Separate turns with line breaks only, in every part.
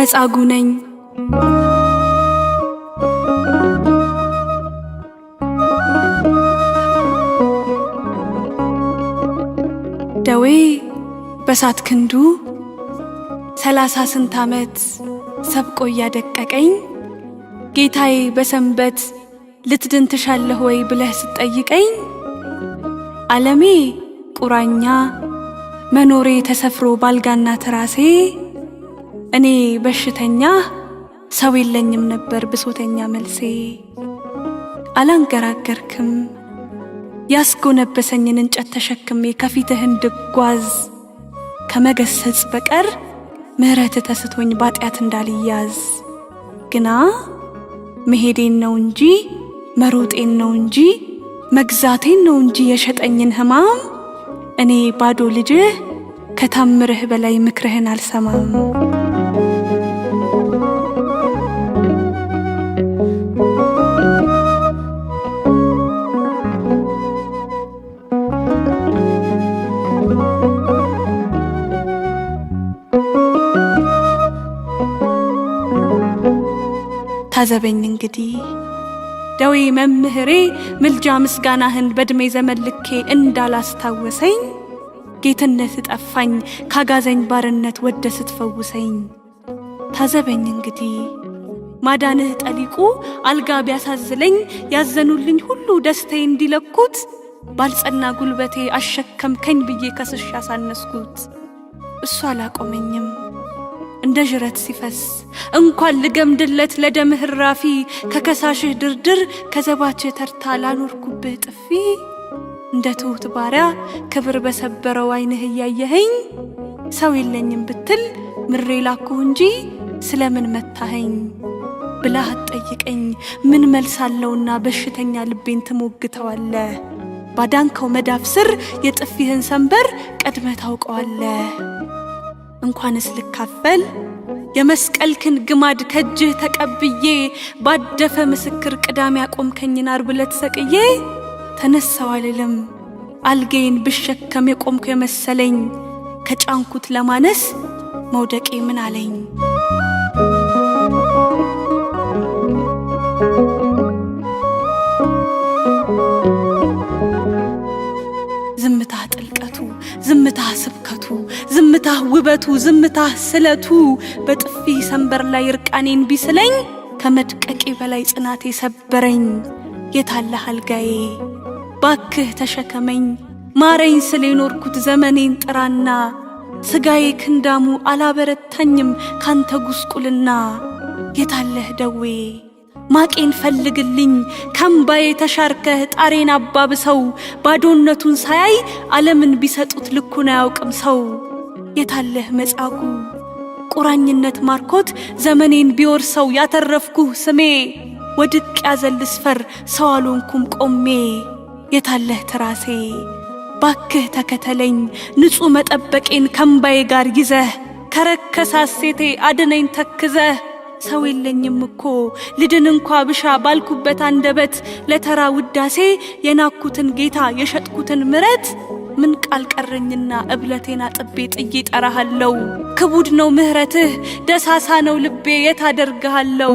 መጻጉዕ ነኝ። ደዌ በሳት ክንዱ 30 ስንት ዓመት ሰብቆ እያደቀቀኝ፣ ጌታዬ በሰንበት ልትድን ትሻለህ ወይ ብለህ ስትጠይቀኝ፣ ዓለሜ ቁራኛ መኖሬ ተሰፍሮ ባልጋና ትራሴ፣ እኔ በሽተኛ ሰው የለኝም ነበር ብሶተኛ መልሴ። አላንገራገርክም፣ ያስጎነበሰኝን እንጨት ተሸክሜ ከፊትህ እንድጓዝ ከመገሰጽ በቀር ምሕረት ተስቶኝ ባጢአት እንዳልያዝ፣ ግና መሄዴን ነው እንጂ መሮጤን ነው እንጂ መግዛቴን ነው እንጂ የሸጠኝን ሕማም፣ እኔ ባዶ ልጅህ ከታምርህ በላይ ምክርህን አልሰማም። ታዘበኝ እንግዲህ ደዌ መምህሬ፣ ምልጃ ምስጋናህን በዕድሜ ዘመን ልኬ እንዳላስታወሰኝ፣ ጌትነት ጠፋኝ ካጋዘኝ ባርነት ወደ ስትፈውሰኝ። ታዘበኝ እንግዲህ ማዳንህ ጠሊቁ አልጋ ቢያሳዝለኝ፣ ያዘኑልኝ ሁሉ ደስታዬ እንዲለኩት፣ ባልጸና ጉልበቴ አሸከምከኝ ብዬ ከስሽ ያሳነስኩት፣ እሱ አላቆመኝም እንደ ዥረት ሲፈስ እንኳን ልገምድለት ለደምህ እራፊ፣ ከከሳሽህ ድርድር ከዘባችህ ተርታ ላኖርኩብህ ጥፊ፣ እንደ ትሁት ባሪያ ክብር በሰበረው ዓይንህ እያየኸኝ፣ ሰው የለኝም ብትል ምሬ ላኩህ እንጂ ስለምን መታኸኝ ብላህ አትጠይቀኝ። ምን መልስ አለውና በሽተኛ ልቤን ትሞግተዋለህ? ባዳንከው መዳፍ ስር የጥፊህን ሰንበር ቀድመህ ታውቀዋለህ። እንኳንስ ልካፈል የመስቀልክን ግማድ ከእጅህ ተቀብዬ፣ ባደፈ ምስክር ቅዳሜ ያቆምከኝን አርብ ዕለት ሰቅዬ፣ ተነሳው አልልም አልጋዬን ብሸከም የቆምኩ የመሰለኝ፣ ከጫንኩት ለማነስ መውደቄ ምን አለኝ? ዝምታህ ጥልቀቱ፣ ዝምታህ ስብከቱ፣ ዝምታህ ውበቱ፣ ዝምታህ ስለቱ፣ በጥፊ ሰንበር ላይ እርቃኔን ቢስለኝ ከመድቀቄ በላይ ጽናቴ ሰበረኝ። የታለህ አልጋዬ? ባክህ ተሸከመኝ፣ ማረኝ ስል የኖርኩት ዘመኔን ጥራና፣ ስጋዬ ክንዳሙ አላበረታኝም ካንተ ጉስቁልና። የታለህ ደዌ? ማቄን ፈልግልኝ፣ ከምባዬ ተሻርከህ ጣሬን አባብሰው፣ ባዶነቱን ሳያይ ዓለምን ቢሰጡት ልኩን አያውቅም ሰው። የታለህ መጻጉዕ? ቁራኝነት ማርኮት ዘመኔን ቢወርሰው ያተረፍኩህ ስሜ፣ ወድቅ ያዘል ስፈር ሰው አልሆንኩም ቆሜ። የታለህ ትራሴ? ባክህ ተከተለኝ፣ ንጹሕ መጠበቄን ከምባዬ ጋር ይዘህ ከረከሰ ሐሴቴ አድነኝ ተክዘህ። ሰው የለኝም እኮ ልድን እንኳ ብሻ ባልኩበት አንደበት፣ ለተራ ውዳሴ የናኩትን ጌታ የሸጥኩትን ምረት፣ ምን ቃል ቀረኝና እብለቴን አጥቤ ጥዬ ጠራሃለው? ክቡድ ነው ምህረትህ፣ ደሳሳ ነው ልቤ፣ የት አደርግሃለው?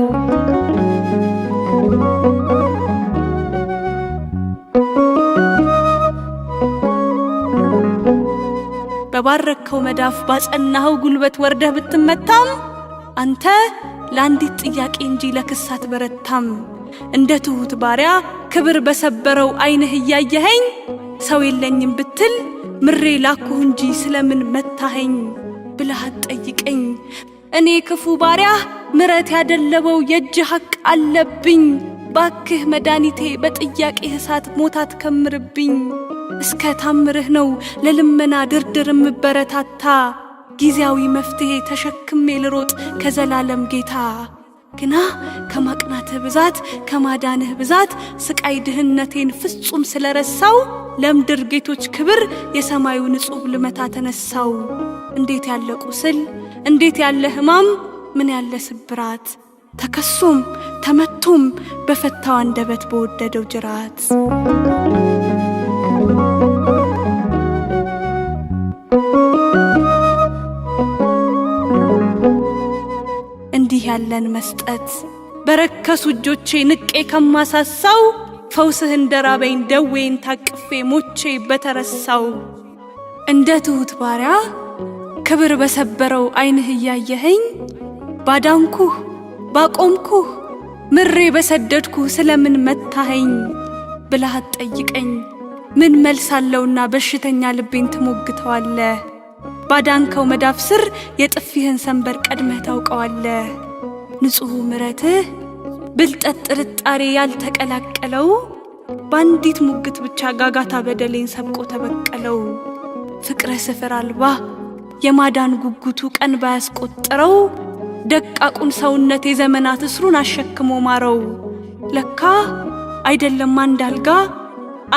በባረከው መዳፍ ባጸናኸው ጉልበት ወርደህ ብትመታም፣ አንተ ለአንዲት ጥያቄ እንጂ ለክስ አትበረታም። እንደ ትሁት ባሪያ ክብር በሰበረው ዓይንህ እያየኸኝ፣ ሰው የለኝም ብትል ምሬ ላኩህ እንጂ ስለምን መታኸኝ ብለህ አትጠይቀኝ። እኔ ክፉ ባሪያህ ምረት ያደለበው የእጅ ሐቅ አለብኝ። ባክህ መድኃኒቴ በጥያቄ እሳት ሞት አትከምርብኝ። እስከ ታምርህ ነው ለልመና ድርድር እምበረታታ፣ ጊዜያዊ መፍትሄ ተሸክሜ ልሮጥ ከዘላለም ጌታ። ግና ከማቅናትህ ብዛት ከማዳንህ ብዛት ስቃይ ድህነቴን ፍጹም ስለረሳው፣ ለምድር ጌቶች ክብር የሰማዩ ንጹሕ ልመታ ተነሳው። እንዴት ያለ ቁስል፣ እንዴት ያለ ሕማም፣ ምን ያለ ስብራት፣ ተከሶም ተመቶም በፈታው አንደበት በወደደው ጅራት። ያለን መስጠት። በረከሱ እጆቼ ንቄ ከማሳሳው ፈውስህ እንደራበኝ ደዌን ታቅፌ ሞቼ በተረሳው። እንደ ትሁት ባሪያ ክብር በሰበረው ዓይንህ እያየኸኝ ባዳንኩህ ባቆምኩህ ምሬ በሰደድኩህ ስለምን መታኸኝ ብለህ አትጠይቀኝ። ምን መልስ አለውና በሽተኛ ልቤን ትሞግተዋለህ? ባዳንከው መዳፍ ስር የጥፊህን ሰንበር ቀድመህ ታውቀዋለህ። ንጹሕ ምረትህ ብልጠት ጥርጣሬ ያልተቀላቀለው በአንዲት ሙግት ብቻ ጋጋታ በደሌን ሰብቆ ተበቀለው። ፍቅረ ስፍር አልባ የማዳን ጉጉቱ ቀን ባያስቆጥረው ደቃቁን ሰውነት የዘመናት እስሩን አሸክሞ ማረው። ለካ አይደለም አንድ አልጋ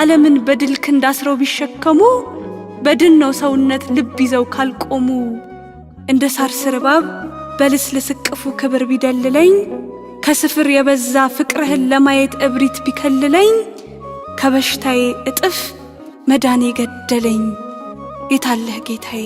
ዓለምን በድል ክንድ አስረው ቢሸከሙ በድን ነው ሰውነት ልብ ይዘው ካልቆሙ። እንደ ሳር ስር እባብ በልስልስ እቅፉ ክብር ቢደልለኝ ከስፍር የበዛ ፍቅርህን ለማየት እብሪት ቢከልለኝ ከበሽታዬ እጥፍ መዳኔ ገደለኝ። የታለህ ጌታዬ?